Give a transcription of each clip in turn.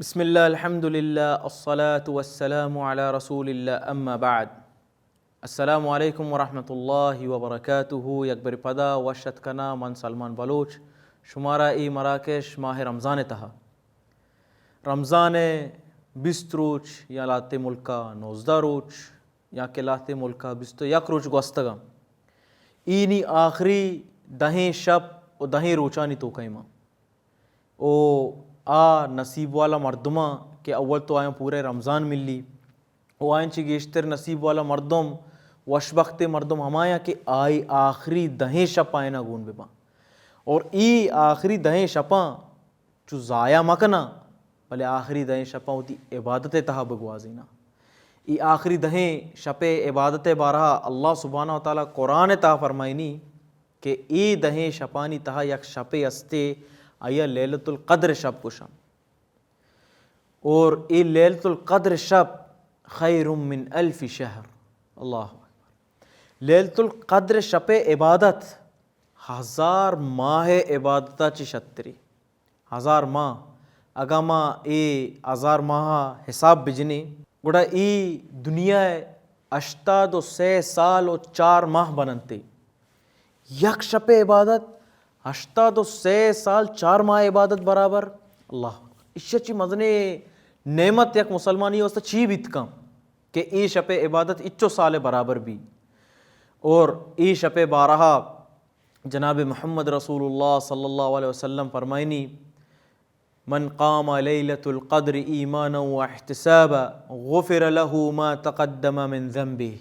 بسم اللہ، الحمدللہ، الصلاة والسلام علی رسول اللہ، اما بعد۔ السلام علیکم ورحمۃ اللہ وبرکاتہ۔ یک بر پدا وش اتکناں من سلمان بلوچ شمارا اے مراکش ماہ رمضان ءِ تہا۔ رمضان ءِ بیست روچ یا لہتے ملکا نوزدہ روچ یا کہ لہتے ملکا بیست و یک روچ گوستگاں۔ اے نی آخری دہیں شپ و دہیں روچانی توکا ایں ما۔ و آ نصیب والا مردماں کہ اول تو آیاں پورے رمضان ملی، و آیاں چہ گیشتر نصیب والا مردم، وشبختیں مردم ہمایاں کہ آئی آخری دہیں شپ آیانا گون بباں۔ اور ای آخری دہیں شپاں چو ضائع مکناں، بلے آخری دہیں شپاں وتی عبادت ءِ تہا بگوازیناں۔ ای آخری دہیں شپ ءِ عبادت ءِ بارہا اللہ سبحانہ و تعالی قرآن ءِ تہا فرمائنی کہ اے دہیں شپانی تہا یک شپے استے، آئیا لیلۃ القدر شپ گوشاں۔ اور اے لیلۃ القدر شپ خیر من الف شہر۔ اللہ اکبر۔ لیلۃ القدر شپ ءِ عبادت ہزار ماہ ءِ عبادتا چہ شتری۔ ہزار ماہ، اگاں ما اے ہزار ماہ ءِ حساب بجنیں، گڑا اے دنیا ءِ ہشتاد و سے سال و چار ماہ بننتے۔ یک شپ ءِ عبادت، ہشتاد و سے سال چار ماہ ءِ عبادت برابر۔ اللہ اکبر۔ ایشی چی مزنیں نعمت یک مسلمانی واسطہ چی بیت کن کہ اے شپ ءِ عبادت اچو سال ءِ برابر بی۔ اور اے شپ ءِ بارہا جناب محمد رسول اللہ صلی اللہ علیہ وسلم فرمائنی، من قام لیلۃ القدر ایمانا و احتسابا غفر له ما تقدم من ذنبه۔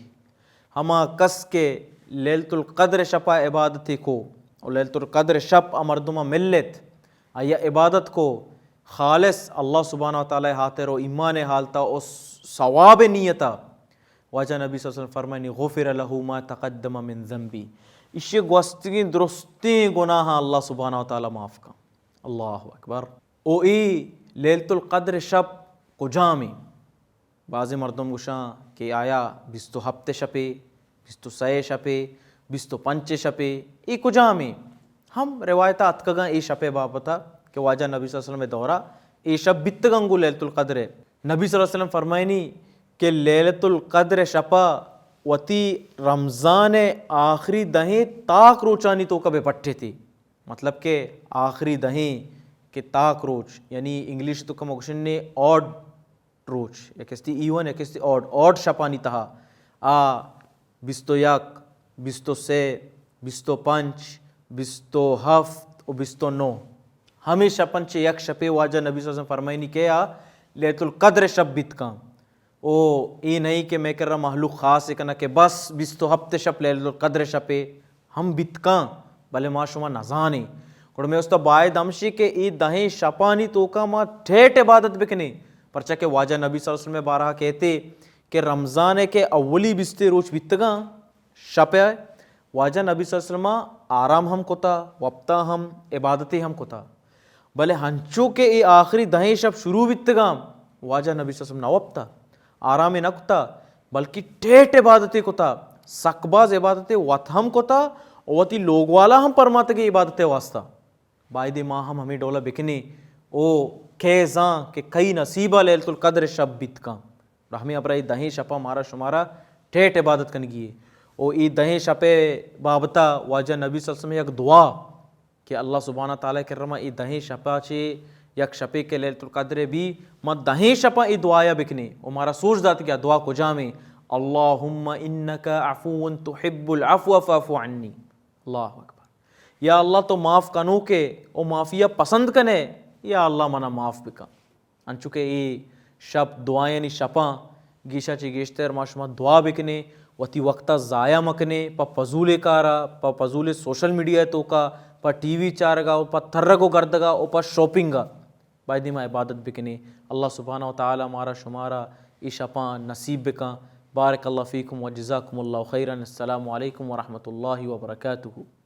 ہما کس کہ لیلۃ القدر شپا عبادتے کو، و لیلۃ القدر شپ آ مردما ملت، آئیا عبادت کو، خالص اللہ سبحانہ و تعالی ءِ ہاتر و ایمان ءِ حالتا و ثواب ءِ نیتا، واجہ نبی صلی اللہ علیہ وسلم فرمائنی، غفر له ما تقدم من ذنبه، ایشی گوستگیں درستیں گناہاں اللہ سبحانہ و تعالی معاف کن۔ اللہ اکبر۔ او اے لیلۃ القدر شپ کجامیں؟ بعضی مردم گوشاں کہ آیا بیست و ہپت شپے، بیست و سئے شپے، بیست و پنچ شپے، اے کجامیں؟ ہم روایتا اتکگاں اے شپ ءِ بابتا کہ واجہ نبی صلی اللہ علیہ وسلم ءِ دورا اے شپ بیتگاں گوں لیلۃ القدر ءِ۔ نبی صلی اللہ علیہ وسلم فرمائنی کہ لیلۃ القدر شپا وتی رمضان ءِ آخری دہیں تاک روچانی توکا بہ پٹیتے۔ مطلب کہ آخری دہیں کہ تاک روچ، یعنی انگلش توکا ما گوشنے آڈ روچ، یک استی ایون، یک استی آڈ، آڈ شپانی تہا آ بیست و یک، بیست و سے، بیست و پنچ، بیست و ہفت و بیست و نو، ہمے شپاں چہ یک شپے واجہ نبی صلی اللہ علیہ وسلم فرمائنی کہ آ لیلۃ القدر شپ بیت کن۔ او اے نہیں کہ مئے کرا مخلوق خاص ءَ کناں کہ بس بیست و ہپت شپ لیلۃ القدر شپے، ہم بیت کن، بلے ما شما نزانیں۔ گڑا مئے استا باید ہمشی کہ اے دہیں شپانی توکا ما ٹیٹ عبادت بکنیں، پرچا کہ واجہ نبی صلی اللہ علیہ وسلم ءِ بارہا کہتے کہ رمضان ءِ کہ اولی بیستے روچ بیتگاں، شپ ءَ واجہ نبی صلی اللہ علیہ وسلم ءَ آرام ہم کتا، وپتا ہم، عبادتے ہم کتا۔ بلے ہنچو کہ اے آخری دہیں شپ شروع بیتگاں، واجہ نبی صلی اللہ علیہ وسلم نہ وپتا، آرامے نہ کتا، بلکہ ٹیٹ عبادتے کتا، سک باز عبادتے وت ہم کتا، و وتی لوگ والا ہم پرماتگے عبادتے واسطہ۔ بایدے ما ہم ہمے ڈولا بکنیں۔ او کئے زان کہ کئی نصیبا لیلۃ القدر شپ بیت کن۔ رحمیں ابرا اے دہیں شپا مارا شمارا ٹیٹ عبادت کنگی ہے۔ او اے دہیں شپے بابتا واجہ نبی صلی اللہ علیہ وسلم یک دعا کہ اللہ سبحانہ تعالی کرما اے دہیں شپا چے یک شپے کہ لیلۃ القدر بی، ما دہیں شپا اے دعایا بکنیں۔ او مارا سوچ دات کہ دعا کجامیں، اللہم انک عفو تحب العفو فاعف عنی۔ اللہ اکبر۔ یا اللہ تو معاف کنوکے، او معافیا پسند کنے، یا اللہ منا معاف بکن۔ انچو کہ اے شپ دعایانی شپاں، گیشا چہ گیشتر ما شما دعا بکنیں، وتی وقتا ضائع مکنیں، پہ فضولیں کارا، پہ فضولیں سوشل میڈیا توکا، پہ ٹی وی چارگا و پہ ترگ و گردگا و پہ شاپنگا۔ بایدیں ما عبادت بکنیں۔ اللہ سبحانہ و تعالی مارا شمارا اے شپاں نصیب بکن۔ بارک اللہ فیکم و جزاکم اللہ خیرا۔ السلام علیکم ورحمۃ اللہ وبرکاتہ۔